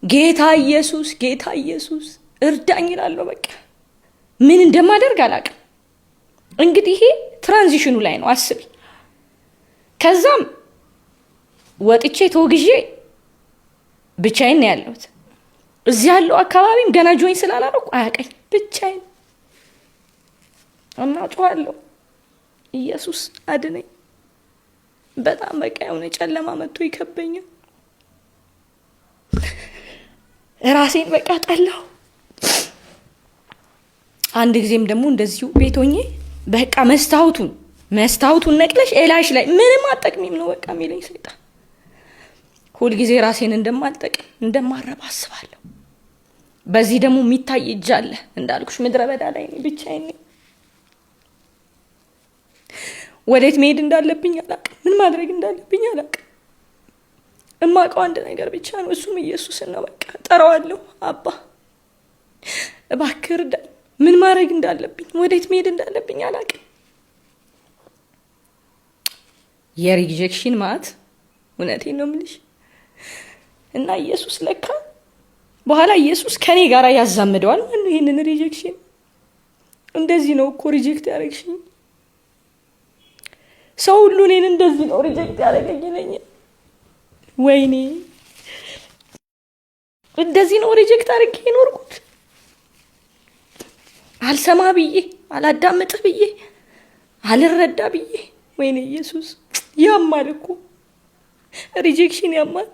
ጌታ ኢየሱስ፣ ጌታ ኢየሱስ እርዳኝ እላለሁ። በቃ ምን እንደማደርግ አላውቅም። እንግዲህ ይሄ transition ኑ ላይ ነው፣ አስቢ። ከዛም ወጥቼ ተወግዤ ብቻዬን ነው ያለሁት። እዚህ ያለው አካባቢም ገና join ስላላረኩ አያውቀኝ፣ ብቻዬን እና ጮኻለሁ፣ ኢየሱስ አድነኝ። በጣም በቃ የሆነ ጨለማ መጥቶ ይከበኛል። ራሴን በቃ ጠላሁ። አንድ ጊዜም ደግሞ እንደዚሁ ቤት ሆኜ በቃ መስታወቱን ነቅለሽ ኤላሽ ላይ ምንም አጠቅሚም ነው በቃ የሚለኝ ሰይጣን። ሁልጊዜ ራሴን እንደማልጠቅም እንደማረባ አስባለሁ። በዚህ ደግሞ የሚታይ እጅ አለ እንዳልኩሽ፣ ምድረ በዳ ላይ ነኝ፣ ብቻዬን ነኝ። ወዴት መሄድ እንዳለብኝ አላውቅም። ምን ማድረግ እንዳለብኝ አላውቅም። እማውቀው አንድ ነገር ብቻ ነው፣ እሱም ኢየሱስን ነው። በቃ ጠራዋለሁ፣ አባ እባክህ እርዳኝ። ምን ማድረግ እንዳለብኝ ወዴት መሄድ እንዳለብኝ አላውቅም። የ rejection ማት እውነቴን ነው የምልሽ። እና ኢየሱስ ለካ በኋላ ኢየሱስ ከኔ ጋር ያዛምደዋል ማለት ነው ይሄንን rejection። እንደዚህ ነው እኮ reject ያደረግሽኝ፣ ሰው ሁሉ እኔን እንደዚህ ነው reject ያደረገኝ ይለኛል። ወይኔ እንደዚህ ነው reject አድርጌ የኖርኩት፣ አልሰማ ብዬ፣ አላዳምጥህ ብዬ፣ አልረዳ ብዬ። ወይኔ ኢየሱስ ያማል እኮ rejection ያማል።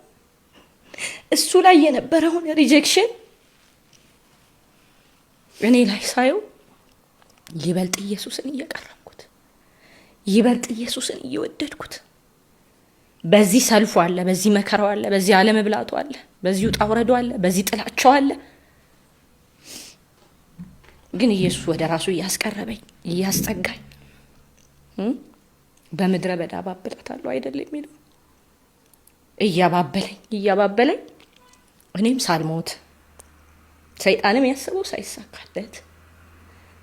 እሱ ላይ የነበረውን rejection እኔ ላይ ሳየው ይበልጥ ኢየሱስን እየቀረብኩት፣ ይበልጥ ኢየሱስን እየወደድኩት። በዚህ ሰልፉ አለ፣ በዚህ መከራው አለ፣ በዚህ አለመብላቱ አለ፣ በዚህ ውጣ ውረዱ አለ፣ በዚህ ጥላቸው አለ። ግን ኢየሱስ ወደ ራሱ እያስቀረበኝ እያስጠጋኝ፣ በምድረ በዳ አባብላታለሁ አይደል የሚለው፣ እያባበለኝ እያባበለኝ እኔም ሳልሞት ሰይጣንም ያሰበው ሳይሳካለት።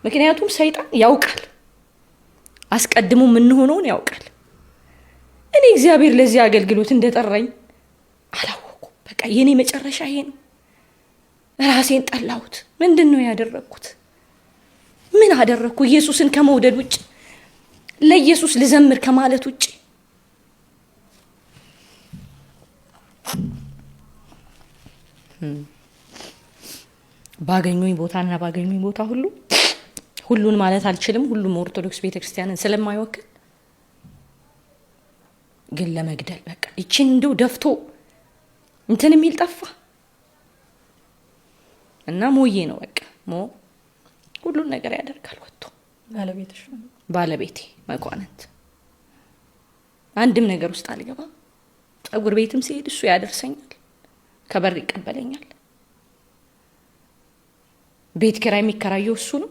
ምክንያቱም ሰይጣን ያውቃል፣ አስቀድሞ የምንሆነውን ያውቃል። እኔ እግዚአብሔር ለዚህ አገልግሎት እንደጠራኝ አላወኩም። በቃ የኔ መጨረሻ ይሄ ነው። ራሴን ጠላሁት። ምንድን ነው ያደረግኩት? ምን አደረግኩ? ኢየሱስን ከመውደድ ውጭ፣ ለኢየሱስ ልዘምር ከማለት ውጭ። ባገኙኝ ቦታና ባገኙኝ ቦታ ሁሉ፣ ሁሉን ማለት አልችልም፣ ሁሉም ኦርቶዶክስ ቤተክርስቲያንን ስለማይወክል፣ ግን ለመግደል በቃ ይቺን እንደው ደፍቶ እንትን የሚል ጠፋ። እና ሞዬ ነው በቃ ሞ ሁሉን ነገር ያደርጋል ወጥቶ። ባለቤትሽ ነው? ባለቤቴ መኳንንት። አንድም ነገር ውስጥ አልገባም። ጸጉር ቤትም ሲሄድ እሱ ያደርሰኛል፣ ከበር ይቀበለኛል። ቤት ኪራይ የሚከራየው እሱ ነው።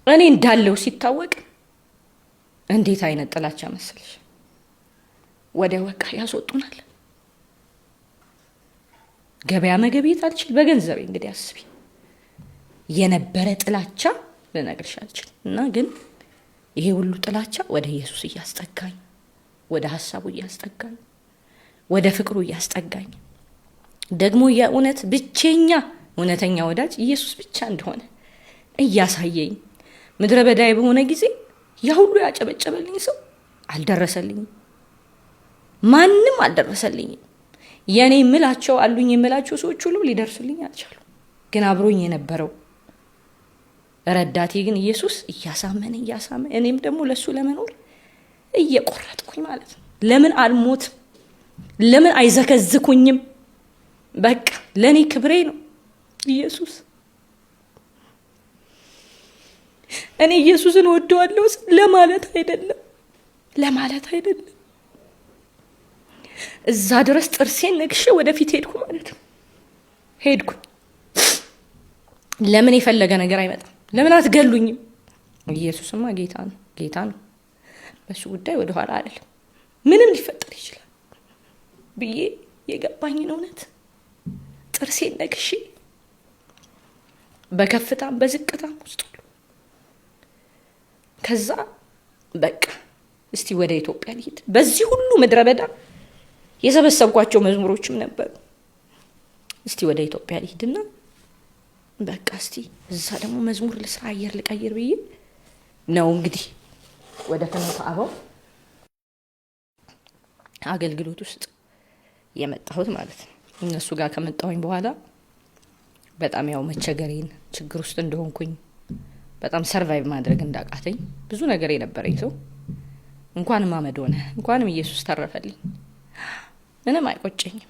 እኔ እንዳለው ሲታወቅ እንዴት አይነት ጥላቻ መሰልሽ! ወዲያው በቃ ያስወጡናል። ገበያ መገብየት አልችል በገንዘቤ፣ እንግዲህ አስቢ። የነበረ ጥላቻ ልነግርሽ አልችል። እና ግን ይሄ ሁሉ ጥላቻ ወደ ኢየሱስ እያስጠጋኝ፣ ወደ ሀሳቡ እያስጠጋኝ፣ ወደ ፍቅሩ እያስጠጋኝ፣ ደግሞ የእውነት ብቸኛ እውነተኛ ወዳጅ ኢየሱስ ብቻ እንደሆነ እያሳየኝ፣ ምድረ በዳይ በሆነ ጊዜ ያ ሁሉ ያጨበጨበልኝ ሰው አልደረሰልኝም። ማንም አልደረሰልኝም። የኔ የምላቸው አሉኝ የምላቸው ሰዎች ሁሉ ሊደርሱልኝ አልቻሉም። ግን አብሮኝ የነበረው ረዳቴ ግን ኢየሱስ እያሳመነ እያሳመነ፣ እኔም ደግሞ ለሱ ለመኖር እየቆረጥኩኝ ማለት ነው። ለምን አልሞትም? ለምን አይዘከዝኩኝም? በቃ ለእኔ ክብሬ ነው ኢየሱስ። እኔ ኢየሱስን ወደዋለሁ ለማለት አይደለም፣ ለማለት አይደለም። እዛ ድረስ ጥርሴን ነክሼ ወደፊት ሄድኩ ማለት ነው። ሄድኩ። ለምን የፈለገ ነገር አይመጣም? ለምን አትገሉኝም? ኢየሱስማ ጌታ ነው፣ ጌታ ነው። በሱ ጉዳይ ወደኋላ አይደለም። ምንም ሊፈጠር ይችላል ብዬ የገባኝን እውነት ጥርሴን ነክሼ በከፍታም በዝቅታም ውስጥ ሁሉ፣ ከዛ በቃ እስቲ ወደ ኢትዮጵያ ልሂድ። በዚህ ሁሉ ምድረ በዳ የሰበሰብኳቸው መዝሙሮችም ነበሩ። እስቲ ወደ ኢትዮጵያ ልሂድና በቃ እስቲ እዛ ደግሞ መዝሙር ልስራ፣ አየር ልቀይር ብዬ ነው እንግዲህ ወደ ፍኖተ አበው አገልግሎት ውስጥ የመጣሁት ማለት ነው። እነሱ ጋር ከመጣሁኝ በኋላ በጣም ያው መቸገሬን፣ ችግር ውስጥ እንደሆንኩኝ፣ በጣም survive ማድረግ እንዳቃተኝ፣ ብዙ ነገር የነበረኝ ሰው እንኳንም አመድ ሆነ፣ እንኳንም ኢየሱስ ተረፈልኝ። ምንም አይቆጨኝም።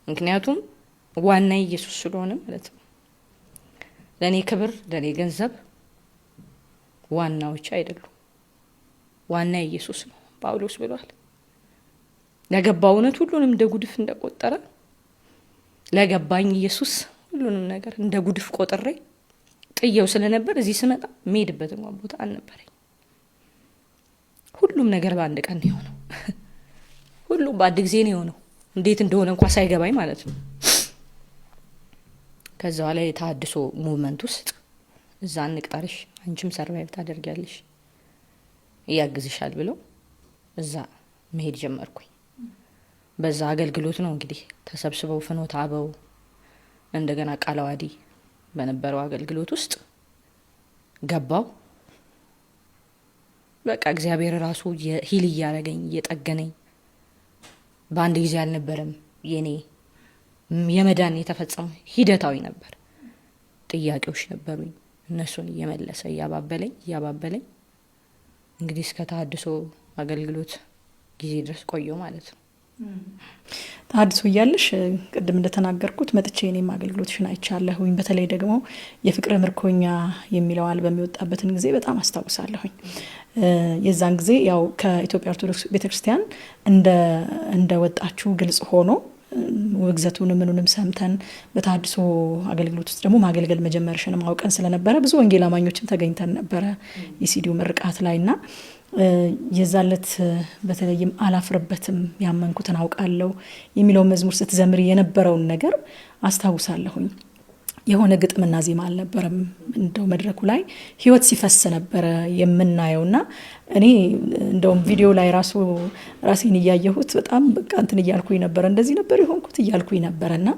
ምክንያቱም ዋና ኢየሱስ ስለሆነ ማለት ነው። ለእኔ ክብር፣ ለእኔ ገንዘብ ዋናዎች አይደሉም። ዋና ኢየሱስ ነው። ጳውሎስ ብሏል። ለገባው እውነት ሁሉንም እንደ ጉድፍ እንደቆጠረ፣ ለገባኝ ኢየሱስ ሁሉንም ነገር እንደ ጉድፍ ቆጥሬ ጥየው ስለነበር እዚህ ስመጣ የምሄድበት እንኳን ቦታ አልነበረኝ። ሁሉም ነገር በአንድ ቀን ነው የሆነው። ሁሉም በአንድ ጊዜ ነው የሆነው። እንዴት እንደሆነ እንኳ ሳይገባኝ ማለት ነው። ከዛ በኋላ የተሃድሶ movement ውስጥ እዛ እንቅጠርሽ፣ አንቺም survive ታደርጊያለሽ፣ እያግዝሻል ብለው እዛ መሄድ ጀመርኩኝ። በዛ አገልግሎት ነው እንግዲህ ተሰብስበው ፍኖተ አበው፣ እንደገና ቃለ ዓዋዲ በነበረው አገልግሎት ውስጥ ገባው። በቃ እግዚአብሔር ራሱ heal እያደረገኝ፣ እየጠገነኝ፣ በአንድ ጊዜ አልነበረም የኔ የመዳን የተፈጸመው፣ ሂደታዊ ነበር። ጥያቄዎች ነበሩኝ። እነሱን እየመለሰ፣ እያባበለኝ እያባበለኝ እንግዲህ እስከ ተሃድሶ አገልግሎት ጊዜ ድረስ ቆየው ማለት ነው። ተሃድሶ እያለሽ ቅድም እንደተናገርኩት መጥቼ እኔም አገልግሎትሽን አይቻለሁኝ። በተለይ ደግሞ የፍቅር ምርኮኛ የሚለው አልበም የወጣበትን ጊዜ በጣም አስታውሳለሁኝ። የዛን ጊዜ ያው ከኢትዮጵያ ኦርቶዶክስ ቤተክርስቲያን እንደወጣችሁ ግልጽ ሆኖ፣ ውግዘቱን ምኑንም ሰምተን፣ በተሃድሶ አገልግሎት ውስጥ ደግሞ ማገልገል መጀመርሽንም አውቀን ስለነበረ ብዙ ወንጌል አማኞችም ተገኝተን ነበረ የሲዲው ምርቃት ላይ። እና የዛለት በተለይም "አላፍርበትም፣ ያመንኩትን አውቃለሁ" የሚለው መዝሙር ስትዘምሪ የነበረውን ነገር አስታውሳለሁኝ። የሆነ ግጥምና ዜማ አልነበረም። እንደው መድረኩ ላይ ህይወት ሲፈስ ነበረ የምናየው። እና እኔ እንደውም ቪዲዮ ላይ ራሱ ራሴን እያየሁት በጣም በቃ እንትን እያልኩኝ ነበረ፣ እንደዚህ ነበር የሆንኩት እያልኩኝ ነበረ እና